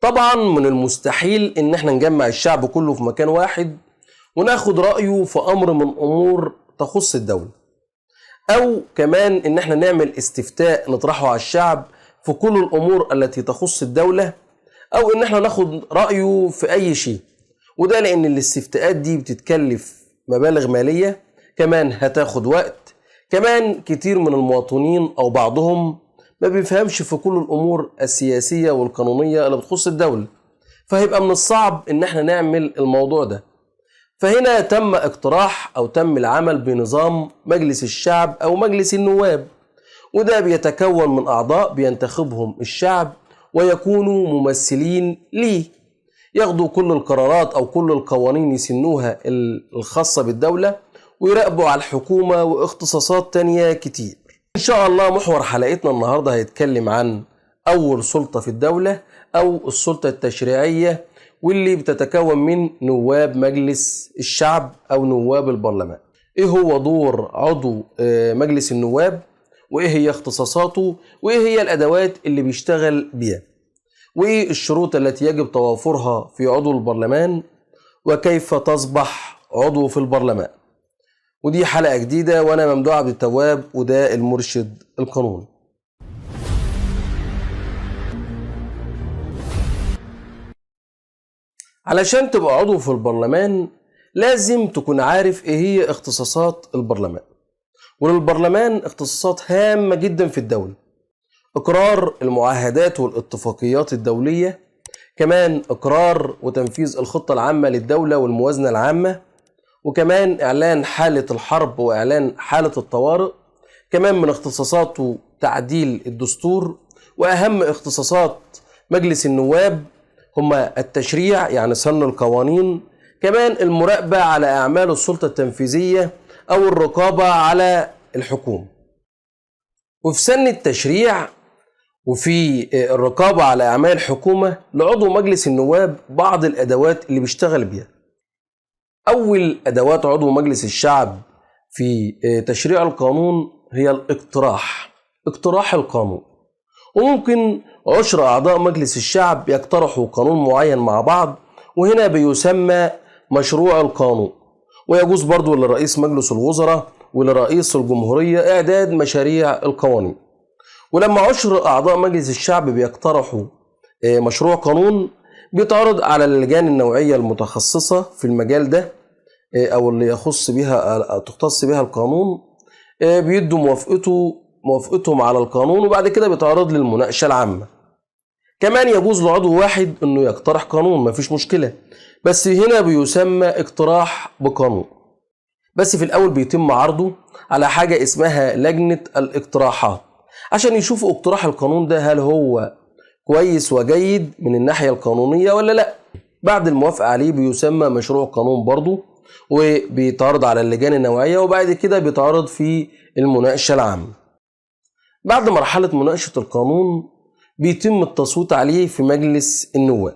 طبعا من المستحيل ان احنا نجمع الشعب كله في مكان واحد وناخد رأيه في امر من امور تخص الدولة، او كمان ان احنا نعمل استفتاء نطرحه على الشعب في كل الامور التي تخص الدولة، او ان احنا ناخد رأيه في اي شيء. وده لان الاستفتاءات دي بتتكلف مبالغ مالية، كمان هتاخد وقت، كمان كتير من المواطنين او بعضهم ما بيفهمش في كل الامور السياسية والقانونية اللي بتخص الدولة، فهيبقى من الصعب ان احنا نعمل الموضوع ده. فهنا تم اقتراح او تم العمل بنظام مجلس الشعب او مجلس النواب، وده بيتكون من اعضاء بينتخبهم الشعب ويكونوا ممثلين ليه، ياخدوا كل القرارات او كل القوانين يسنوها الخاصة بالدولة، ويراقبوا على الحكومة واختصاصات تانية كتير. إن شاء الله محور حلقتنا النهاردة هيتكلم عن أول سلطة في الدولة أو السلطة التشريعية، واللي بتتكون من نواب مجلس الشعب أو نواب البرلمان. إيه هو دور عضو مجلس النواب، وإيه هي اختصاصاته، وإيه هي الأدوات اللي بيشتغل بيها، وإيه الشروط التي يجب توافرها في عضو البرلمان، وكيف تصبح عضو في البرلمان. ودي حلقة جديدة، وأنا ممدوح عبد التواب، وده المرشد القانوني. علشان تبقى عضو في البرلمان لازم تكون عارف إيه هي اختصاصات البرلمان. وللبرلمان اختصاصات هامة جدا في الدولة: إقرار المعاهدات والاتفاقيات الدولية، كمان إقرار وتنفيذ الخطة العامة للدولة والموازنة العامة، وكمان إعلان حالة الحرب وإعلان حالة الطوارئ، كمان من اختصاصاته تعديل الدستور. وأهم اختصاصات مجلس النواب هما التشريع، يعني سن القوانين، كمان المراقبة على أعمال السلطة التنفيذية أو الرقابة على الحكومة. وفي سن التشريع وفي الرقابة على أعمال الحكومة لعضو مجلس النواب بعض الأدوات اللي بيشتغل بيها. أول أدوات عضو مجلس الشعب في تشريع القانون هي الاقتراح، اقتراح القانون. وممكن 10 أعضاء مجلس الشعب يقترحوا قانون معين مع بعض، وهنا بيسمى مشروع القانون. ويجوز برضو لرئيس مجلس الوزراء ولرئيس الجمهورية إعداد مشاريع القوانين. ولما 10 أعضاء مجلس الشعب بيقترحوا مشروع قانون بيتعرض على اللجان النوعية المتخصصة في المجال ده، أو اللي يخص بها، تختص بها القانون، بيدوا موافقتهم على القانون، وبعد كده بيتعرض للمناقشة العامة. كمان يجوز لعضو واحد إنه يقترح قانون، مفيش مشكلة، بس هنا بيسمى اقتراح بقانون. بس في الأول بيتم عرضه على حاجة اسمها لجنة الاقتراحات، عشان يشوفوا اقتراح القانون ده هل هو كويس وجيد من الناحية القانونية ولا لا. بعد الموافقة عليه بيسمى مشروع قانون برضو، وبيتعرض على اللجان النوعية، وبعد كده بيتعرض في المناقشة العامة. بعد مرحلة مناقشة القانون بيتم التصويت عليه في مجلس النواب،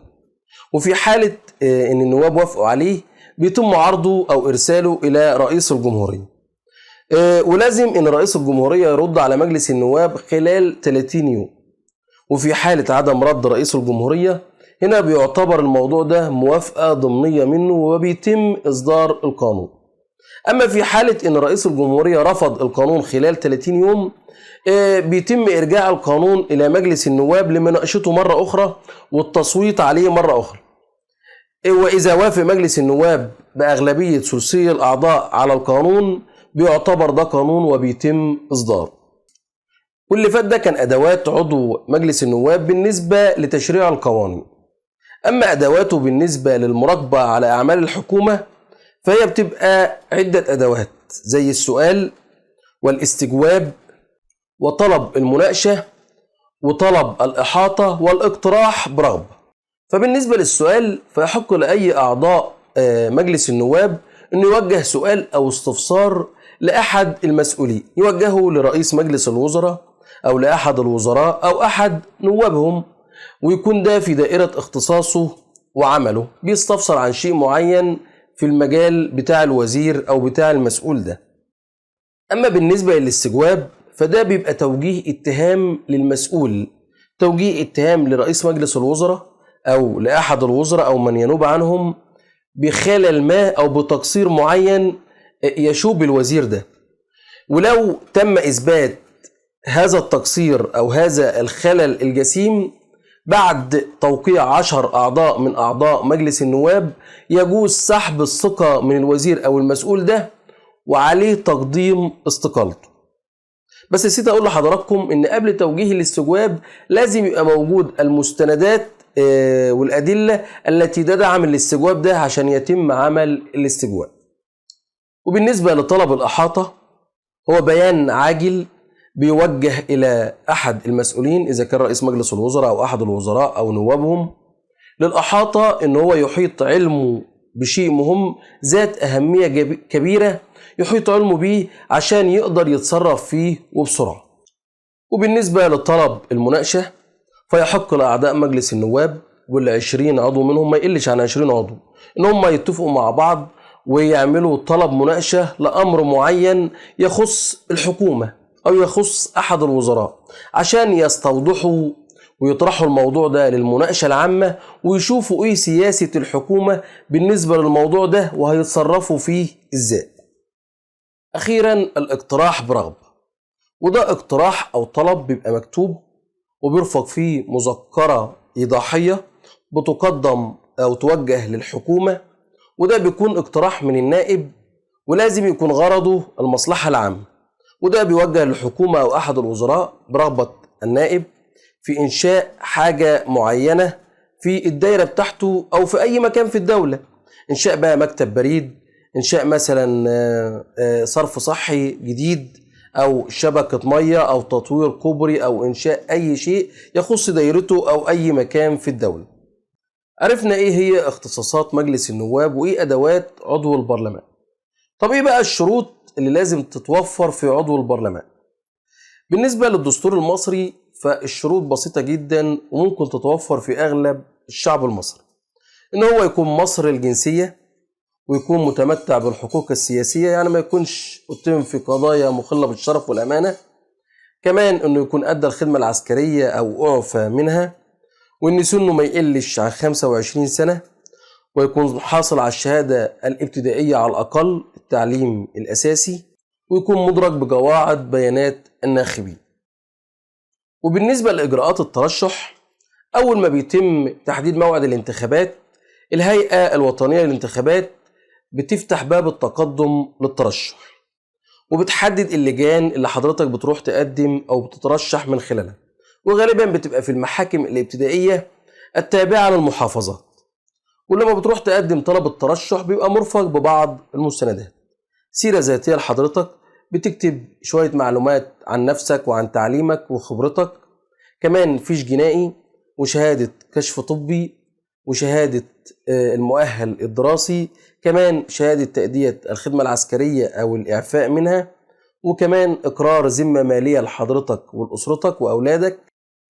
وفي حالة إن النواب وافقوا عليه بيتم عرضه أو إرساله إلى رئيس الجمهورية، ولازم إن رئيس الجمهورية يرد على مجلس النواب خلال 30 يوم. وفي حالة عدم رد رئيس الجمهورية هنا بيعتبر الموضوع ده موافقة ضمنية منه، وبيتم إصدار القانون. أما في حالة إن رئيس الجمهورية رفض القانون خلال 30 يوم، بيتم إرجاع القانون إلى مجلس النواب لمناقشته مرة أخرى والتصويت عليه مرة أخرى. وإذا وافق مجلس النواب بأغلبية ثلثي الأعضاء على القانون بيعتبر ده قانون وبيتم إصداره. واللي فات ده كان أدوات عضو مجلس النواب بالنسبة لتشريع القوانين. أما أدواته بالنسبة للمراقبة على أعمال الحكومة فهي بتبقى عدة أدوات، زي السؤال والاستجواب وطلب المناقشة وطلب الإحاطة والاقتراح برغبة. فبالنسبة للسؤال فيحق لأي أعضاء مجلس النواب أنه يوجه سؤال أو استفسار لأحد المسؤولين، يوجهه لرئيس مجلس الوزراء أو لأحد الوزراء أو أحد نوابهم، ويكون ده في دائرة اختصاصه وعمله، بيستفسر عن شيء معين في المجال بتاع الوزير أو بتاع المسؤول ده. أما بالنسبة للاستجواب فده بيبقى توجيه اتهام للمسؤول، توجيه اتهام لرئيس مجلس الوزراء أو لأحد الوزراء أو من ينوب عنهم بخلل ما أو بتقصير معين يشوب الوزير ده. ولو تم إثبات هذا التقصير أو هذا الخلل الجسيم بعد توقيع 10 أعضاء من أعضاء مجلس النواب، يجوز سحب الثقة من الوزير أو المسؤول ده وعليه تقديم استقالته. بس نسيت أقول لحضراتكم إن قبل توجيه الاستجواب لازم يبقى موجود المستندات والأدلة التي تدعم الاستجواب ده عشان يتم عمل الاستجواب. وبالنسبة لطلب الإحاطة، هو بيان عاجل بيوجه إلى أحد المسؤولين إذا كان رئيس مجلس الوزراء أو أحد الوزراء أو نوابهم للإحاطة إن هو يحيط علمه بشيء مهم ذات أهمية كبيرة يحيط علمه بيه عشان يقدر يتصرف فيه وبسرعة. وبالنسبة لطلب المناقشة، فيحق لأعضاء مجلس النواب وال20 عضو منهم، ما يقلش عن 20 عضو، إن هم يتفقوا مع بعض ويعملوا طلب مناقشة لأمر معين يخص الحكومة أو يخص أحد الوزراء عشان يستوضحوا ويطرحوا الموضوع ده للمناقشة العامة ويشوفوا إيه سياسة الحكومة بالنسبة للموضوع ده وهيتصرفوا فيه إزاي. أخيرا الاقتراح برغبة، وده اقتراح أو طلب بيبقى مكتوب وبيرفق فيه مذكرة إيضاحية بتقدم أو توجه للحكومة، وده بيكون اقتراح من النائب ولازم يكون غرضه المصلحة العامة، وده بيوجه للحكومة أو أحد الوزراء برغبة النائب في إنشاء حاجة معينة في الدايرة بتاعته أو في أي مكان في الدولة، إنشاء بقى مكتب بريد، إنشاء مثلا صرف صحي جديد أو شبكة مية أو تطوير كوبري أو إنشاء أي شيء يخص دايرته أو أي مكان في الدولة. عرفنا إيه هي اختصاصات مجلس النواب وإيه أدوات عضو البرلمان. طب إيه بقى الشروط اللي لازم تتوفر في عضو البرلمان؟ بالنسبة للدستور المصري فالشروط بسيطة جدا وممكن تتوفر في أغلب الشعب المصري، إن هو يكون مصري الجنسية ويكون متمتع بالحقوق السياسية، يعني ما يكونش اتهم في قضايا مخلة بالشرف والأمانة، كمان إنه يكون أدى الخدمة العسكرية أو أعفى منها، وإن سنه ما يقلش عن 25 سنة، ويكون حاصل على الشهادة الابتدائية على الأقل التعليم الأساسي، ويكون مدرك بقواعد بيانات الناخبين. وبالنسبة لإجراءات الترشح، أول ما بيتم تحديد موعد الانتخابات، الهيئة الوطنية للانتخابات بتفتح باب التقدم للترشح، وبتحدد اللجان اللي حضرتك بتروح تقدم أو بتترشح من خلالها، وغالبا بتبقى في المحاكم الابتدائية التابعة للمحافظات. ولما بتروح تقدم طلب الترشح بيبقى مرفق ببعض المستندات، سيرة ذاتية لحضرتك بتكتب شوية معلومات عن نفسك وعن تعليمك وخبرتك، كمان فيش جنائي وشهادة كشف طبي وشهادة المؤهل الدراسي، كمان شهادة تأدية الخدمة العسكرية أو الإعفاء منها، وكمان إقرار ذمة مالية لحضرتك ولأسرتك وأولادك،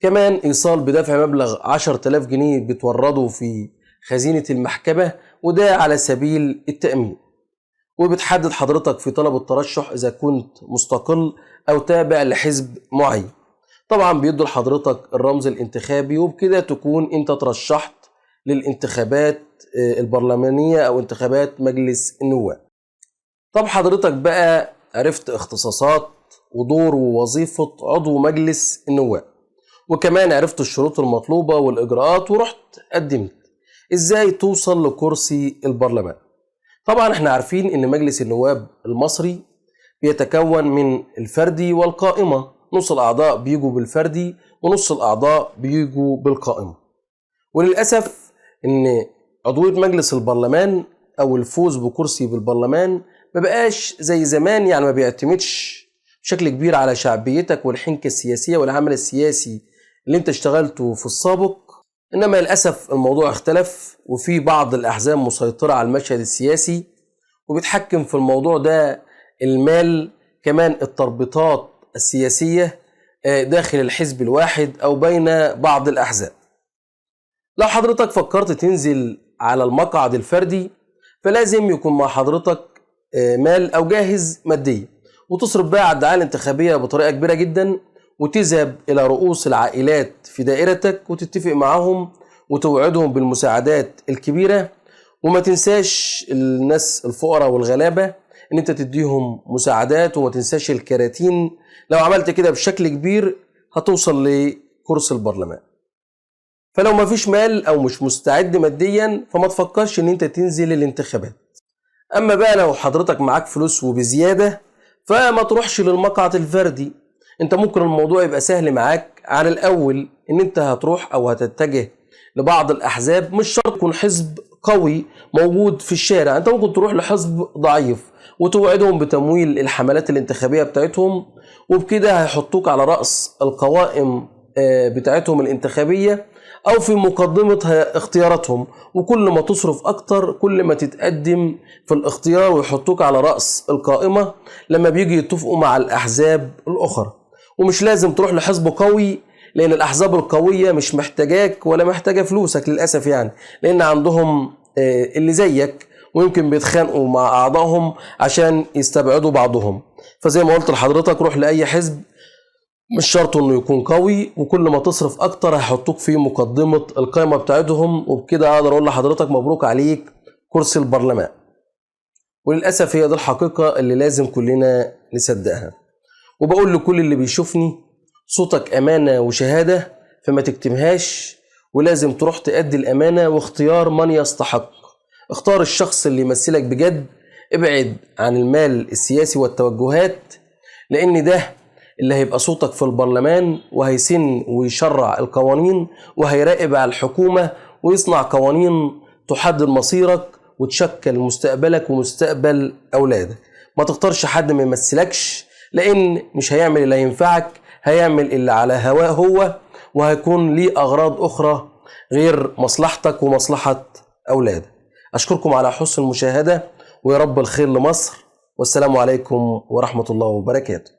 كمان إيصال بدفع مبلغ 10,000 جنيه بتورده في خزينة المحكمة، وده على سبيل التأمين. وبتحدد حضرتك في طلب الترشح إذا كنت مستقل أو تابع لحزب معين. طبعا بيدوا لحضرتك الرمز الانتخابي، وبكده تكون أنت ترشحت للانتخابات البرلمانية أو انتخابات مجلس النواب. طب حضرتك بقى عرفت اختصاصات ودور ووظيفة عضو مجلس النواب، وكمان عرفت الشروط المطلوبة والإجراءات، ورحت قدمت. إزاي توصل لكرسي البرلمان؟ طبعا احنا عارفين ان مجلس النواب المصري بيتكون من الفردي والقائمة، نص الأعضاء بيجوا بالفردي ونص الأعضاء بيجوا بالقائمة. وللأسف ان عضوية مجلس البرلمان أو الفوز بكرسي بالبرلمان ما بقاش زي زمان، يعني ما بيعتمدش بشكل كبير على شعبيتك والحنكة السياسية والعمل السياسي اللي انت اشتغلته في السابق، إنما للأسف الموضوع اختلف، وفي بعض الأحزاب مسيطرة على المشهد السياسي وبيتحكم في الموضوع ده المال، كمان التربيطات السياسية داخل الحزب الواحد أو بين بعض الأحزاب. لو حضرتك فكرت تنزل على المقعد الفردي فلازم يكون مع حضرتك مال أو جاهز ماديا، وتصرف بقى على الدعاية الانتخابية بطريقة كبيرة جدا، وتذهب إلى رؤوس العائلات في دائرتك وتتفق معهم وتوعدهم بالمساعدات الكبيرة، وما تنساش الناس الفقراء والغلابة ان انت تديهم مساعدات، وما تنساش الكراتين. لو عملت كده بشكل كبير هتوصل لكرسي البرلمان. فلو ما فيش مال او مش مستعد ماديا فما تفكرش ان انت تنزل الانتخابات. اما بقى لو حضرتك معاك فلوس وبزيادة فما تروحش للمقعد الفردي. انت ممكن الموضوع يبقى سهل معاك على الاول، ان انت هتروح او هتتجه لبعض الاحزاب، مش شرط يكون حزب قوي موجود في الشارع، انت ممكن تروح لحزب ضعيف وتوعدهم بتمويل الحملات الانتخابية بتاعتهم، وبكده هيحطوك على رأس القوائم بتاعتهم الانتخابية او في مقدمة اختياراتهم، وكل ما تصرف اكتر كل ما تتقدم في الاختيار ويحطوك على رأس القائمة لما بيجي يتفقوا مع الاحزاب الاخرى. ومش لازم تروح لحزب قوي، لان الاحزاب القوية مش محتاجاك ولا محتاجة فلوسك للأسف يعني، لان عندهم اللي زيك ويمكن بيتخانقوا مع اعضائهم عشان يستبعدوا بعضهم. فزي ما قلت لحضرتك روح لأي حزب، مش شرط انه يكون قوي، وكل ما تصرف اكتر هيحطوك في مقدمة القائمة بتاعتهم، وبكده اقدر اقول لحضرتك مبروك عليك كرسي البرلمان. وللأسف هي دي الحقيقة اللي لازم كلنا نصدقها. وبقول لكل اللي بيشوفني، صوتك أمانة وشهادة، فما تكتمهاش، ولازم تروح تأدي الأمانة واختيار من يستحق. اختار الشخص اللي يمثلك بجد، ابعد عن المال السياسي والتوجهات، لأن ده اللي هيبقى صوتك في البرلمان، وهيسن ويشرع القوانين، وهيراقب على الحكومة، ويصنع قوانين تحدد مصيرك وتشكل مستقبلك ومستقبل أولادك. ما تختارش حد ما يمثلكش، لأن مش هيعمل اللي هينفعك، هيعمل اللي على هواه هو، وهيكون ليه أغراض أخرى غير مصلحتك ومصلحة أولادك. أشكركم على حسن المشاهدة، ويا رب الخير لمصر، والسلام عليكم ورحمة الله وبركاته.